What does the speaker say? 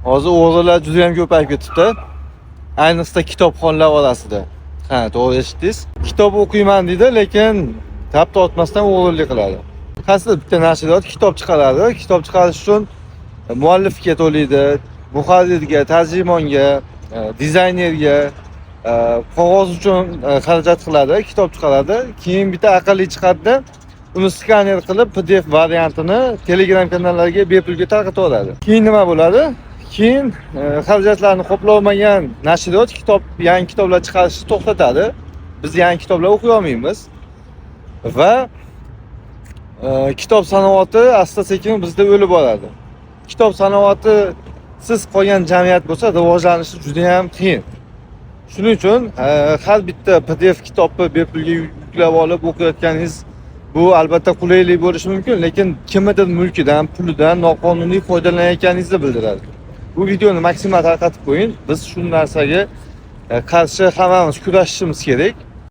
Hozir o'g'rilar juda ham ko'payib ketibdi. Ayniqsa kitobxonlar orasida. Ha, to'g'ri eshitdingiz. Kitob o'qiyman deydi, lekin tap tortmasdan o'g'irlik qiladi. Qaysidir bitta nashriyot kitob chiqaradi. Kitob chiqarish uchun muallifga to'laydi, muharrirga, tarjimonga, dizaynerga, qog'oz uchun xarajat qiladi, kitob chiqaradi. Keyin bitta aqlli chiqadida, uni skaner qilib PDF variantini Telegram kanallariga bepulga tarqatib yuboradi. Keyin nima bo'ladi? Keyin xarajatlarni qoplolmagan nashriyot kitob, yangi kitoblar chiqarishni to'xtatadi. Biz yangi kitoblar o'qiy olmaymiz. Va kitob sanoati asta-sekin bizda o'lib boradi. Kitob sanoati siz qolgan jamiyat bo'lsa, rivojlanishi juda ham qiyin. Shuning uchun har bitta PDF kitobni bepulga yuklab olib o'qiyotganingiz, bu albatta qulaylik bo'lishi mumkin, lekin kimnidir mulkidan, pulidan noqonuniy foydalanayotganingizni bildiradi. Bu videoni maksimal tarqatib qo'ying. Biz shu narsaga qarshi hammamiz kurashishimiz kerak.